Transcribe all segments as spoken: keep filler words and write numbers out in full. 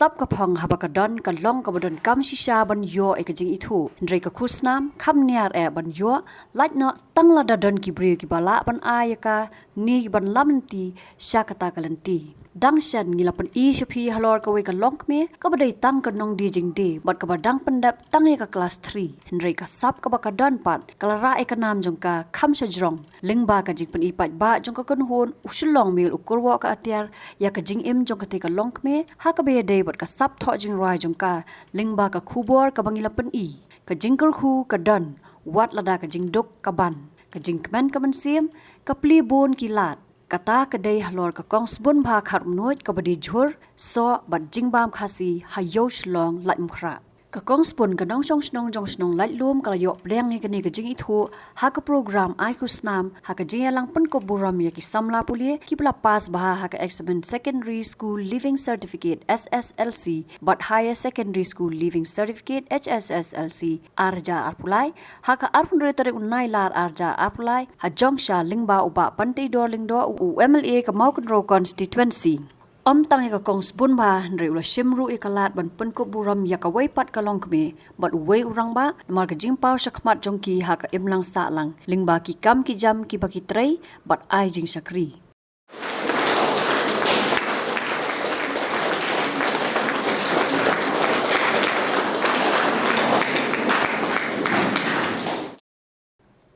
step ka phong haba ka don ka long kaba donkam shisha ban ïoh ïa ka jingithuh. Hynrei ka khusnam kham niar eh ban ïoh, lait noh tang lada don ki briew kiba lah ban ai ïa kane ban lam lynti sha kata ka lynti. Dang shen ngi la pyni sha phi halor kawei ka longkmie kaba dei tang ka nongdie jingdie bad kaba dang pyndep tang ïa ka klas three. Hynrei ka sap kaba ka don pat ka la rah ïa ka nam jong ka kham shajrong. Lyngba ka jingpyni paidbah jong ka kynhun, u Shillong Mail u kyrwoh ka atiar ïa ka jingim jong katei ka longkmie ha kaba ïadei bad ka sap thoh jingrwai jong ka lyngba ka khubor kaba ngi la pyni. Ka jingkyrkhu ka don, wat lada ka jingduk ka ban. Ka jingkmen ka mynsiem, ka plie bun ki lad. Kata ka dei halor ka Kong Sbun Bha Kharmnuid kaba die jhur, soh bad jingbam Khasi ha Ïew Shillong Laitumkhrah. Ka Kong Sbun ka nongshong shnong jong shnong Laitlum ka la ïoh pdiang ïa kane ka jingithuh ha ka program ai khusnam ha ka jingïalang pynkup burom ïa ki samla pule kiba la pass bha ha ka examen Secondary School Leaving Certificate, S S L C, bad Higher Secondary School Leaving Certificate, H S S L C, ar hajar arphew lai, ha ka arphew hynriew tarik u Nailar ar hajar arphew lai, ha Jongsha lyngba u Bah Banteidor Lyngdoh, u M L A ka Mawkynrew Constituency. Ym tang ïa ka Kong Sbun Bha, hynrei u la shim ruh ïa ka lad ban pynkup burom ïa kawei pat ka longkmie bad uwei u rangbah namar ka jingpaw shakhmat jong ki ha ka imlang sahlang lyngba ki kam ki jam kiba ki trei bad ai jingshakri.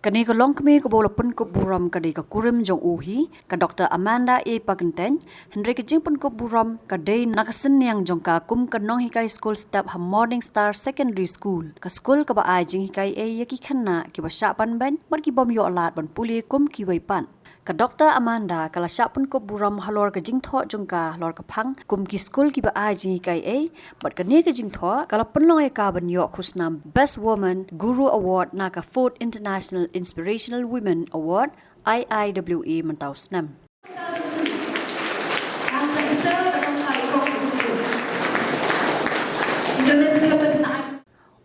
Kane ka longkmie kaba u la pynkup burom ka dei ka kurim jong u hi, ka Doctor Amanda A Pakyntein. Hynrei ka jingpynkup burom ka dei na ka synñiang jong ka kum ka nonghikai skul step ha Morning Star Secondary School, ka skul kaba ai jinghikai ei ïa ki khynnah kiba shah pan beiñ bad ki bym ïoh lad ban pule kum kiwei pat. Ka Doctor Amanda ka la shah pynkup burom halor ka jingthoh jong ka halor ka phang kum ki skul kiba ai jinghikai ei, bad kane ka jingthoh ka la pynlong ïa ka ban ïoh khusnam Best Woman Guru Award na ka Fourth International Inspirational Women Award, I I W A, mynta u snem.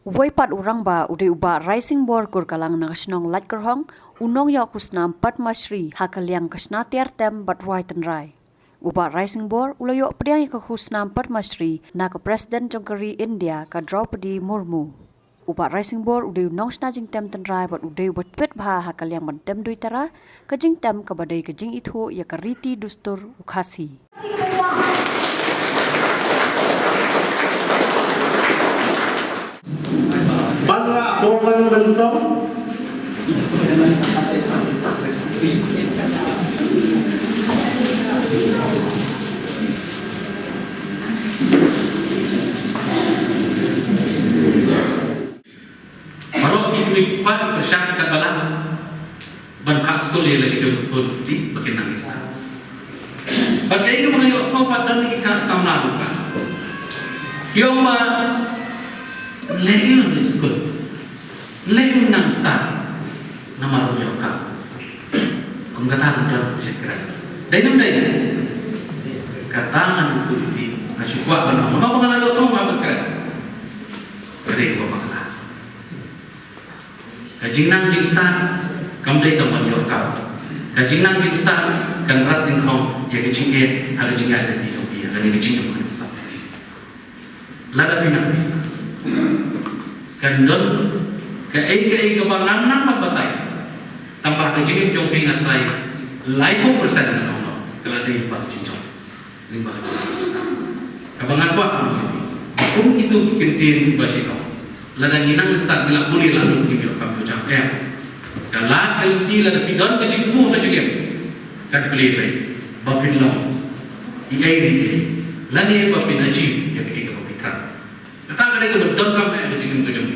Uwei pat u rangbah u dei u Bah Raisingbor Kurkalang na ka shnong Laitkyrhong, u nongïoh khusnam Padma Shri ha ka liang ka shna tiar tem bad rwai tynrai. U Bah Raisingbor u la ïoh pdiang ïa ka khusnam Padma Shri na ka President jong ka ri India, ka Draupadi Murmu. U Bah Raisingbor u dei u nongshna jingtem tynrai bad u dei uba tbit bha ha ka liang ban tem duitara, ka jingtem kaba dei ka jingithuh ïa ka riti dustur u Khasi. Ban rah bor lang ban song. Baroh ki kmie ki kpa ki pyrshang katba lah ban phah skul ïa la ki jong ki khun ki kti ba kin nang ïa stad. Bad kaei kaba nga ïohsngew pat don ki khun samla ruh pat ki ong ba leh ïa u skul, leh ïa u nang stad, namar u ïoh kam. Kum kata ruh don ka shait kren. Dei ne ym dei? Kata ngan ïathuh ïa phi, nga shu kwah ban ong, namar ba nga la ïohsngew nga ban kren. Ka dei kaba bakla. Ka jingnang jingstad kam dei tang ban ïoh kam. Ka jingnang jingstad kan rat nyngkong ïa ka jingeh ha ka jingïaid lynti jong phi, ïa kane ka jingim ka jingstad. Lada phi nang pisa kan don kaei kaei kaba ngan nang ban batai. Tangba ka jingim jong phi ngan trai laiphew percent ngan ong ka la dei ba ka jingjop. Lyngba ka jingstad. Kaba ngan kwah kum kito ki ktien ba shisha. Lada ngi nang stad ngi la pule la lum ngi ïoh kam ïoh jam em. Ka lad ka lynti lada phi don ka jingthmu ka jingim. Kan plie beit ba phin long ïa ei ïa ei lane ba phin achieve ïa kaei kaba phi thrang. Kata ka dei kaba donkam eh ka jingim ka jong